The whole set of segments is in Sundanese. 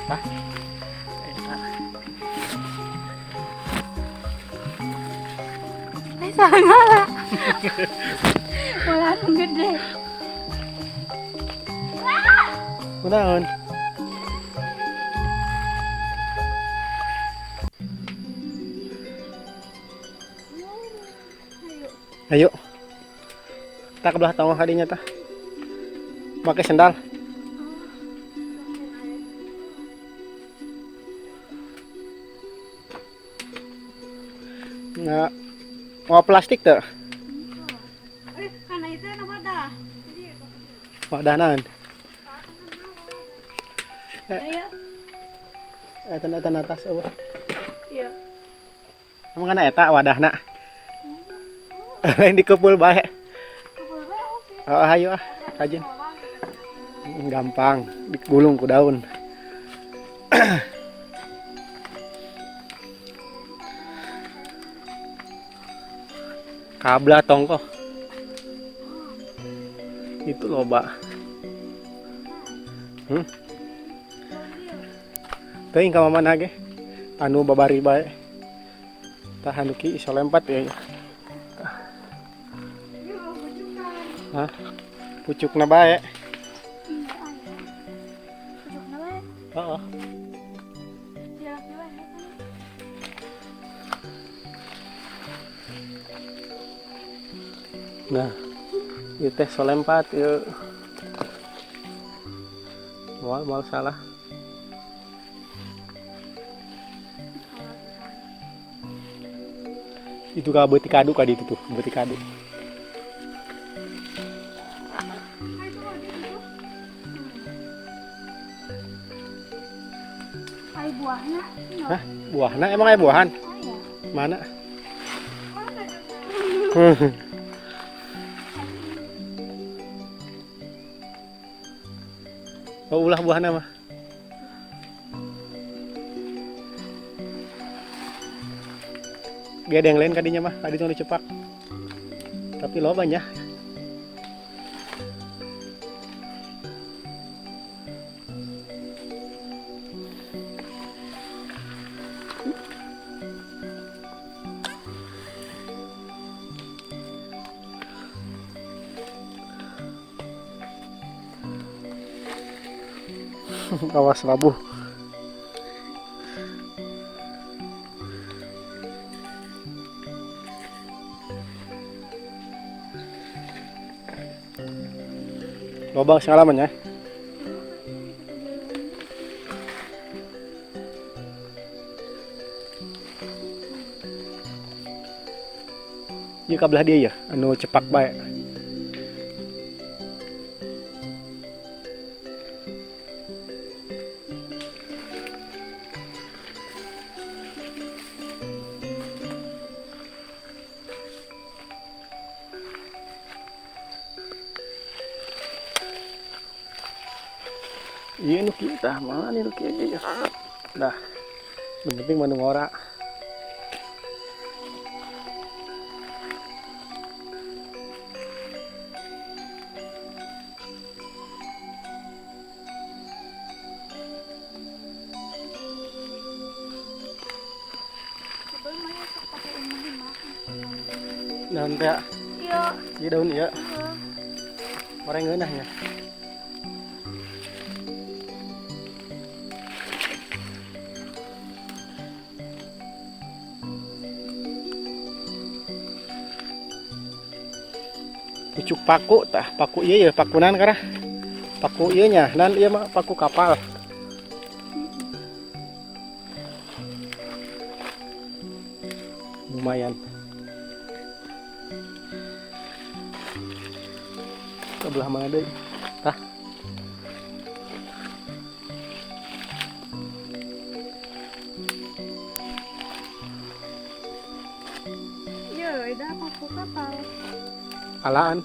Tah. Eta. Eh, salah ngala. Bola anu gede. Kunaon? Ayo. Tah, ke belah tonggoh kadinya tah. Pakai sendal. Nggak mau plastik tuh. Eh, karena itu enak wadah. Wadah naon? Ayo. Eta eta atas euweuh. Iya. Emang kana eta wadahna? Lain dikepul bae. Oh, ayo ah, rajin. Gampang, digulung ku daun. Kabla tongkoh. Itu loba. Teuing ka mana ge? Anu babari bae. Tah, anu ki iso lempat ya. Hah? Pucukna bae. Iya, aya. Pucukna bae. Heeh. Jarak bae kan. Nah, ieu teh solempat ieu. Moal moal salah. Itu ka beuti kadu ka ditu tuh, beuti kadu. Ah, itu mah gitu. Ai buahna. Hah? Buahna, emang aya buahan? Aya. Mana? Mana? Oh, ulah buahna mah. Gak ada yang lain kadinya mah, tadi cuma dicepak. Tapi lo banyak. Awas labuh. Loba pengalaman ya. Ieu kabelah dia ya, anu cepak bae. Iya, nu kieu tah, mana nu kieu ya. Dah. Nu penting mah nu ngora. Sebelum mah sok pakai imah-imah. Naon teh? Iya. Ieu daun ieu. Heeh. Orang ngeunah nya. Pucuk paku tah, paku ieu ya, pakunan karah. Paku ieu nya, nan ieu mah paku kapal. Lumayan. Ke belah mana deui? Tah. Iya, ada paku kapal. Alaan.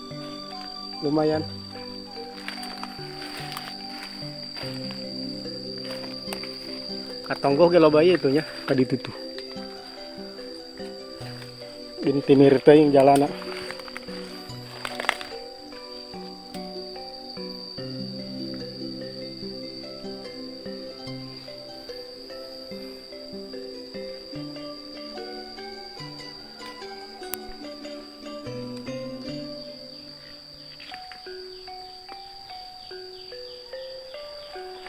Lumayan. Katonggoh ge loba ieu tuh nya, ka ditu tuh. Bintinir teh yang jalana.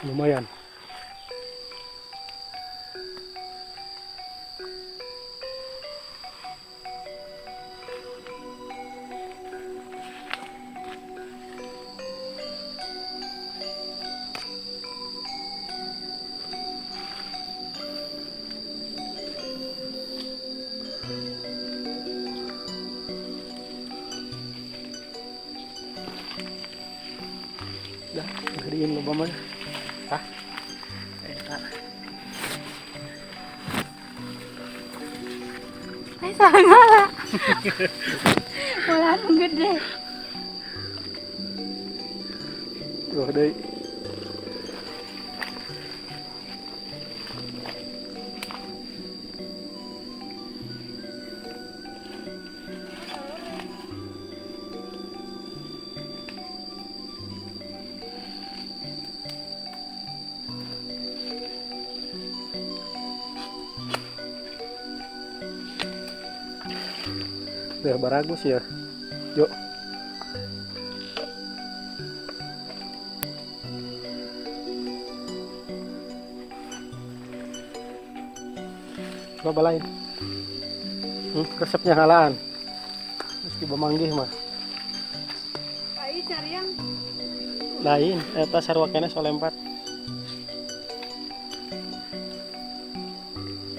Lumayan. Dah, gedein loba mah. Tah. Eta. Ay, salah ngala. Wala nang gede. Tuh deui. Udah baragus ya. Yuk. Coba lain. Resepnya halaan. Meski bamanggih mah. Ai cari yang Lain, eta sarua keneh solempat.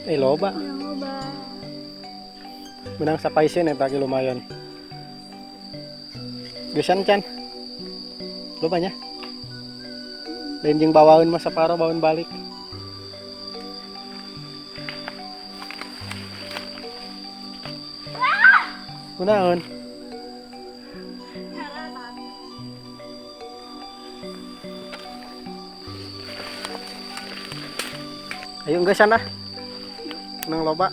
Eh loba, yang loba. menang sapaisin eta ge lumayan. Gesan can. Lobanya. Lain jeung bawaeun mah saparo bawaeun balik. Kunaon? Ayo geus sana. Nang loba.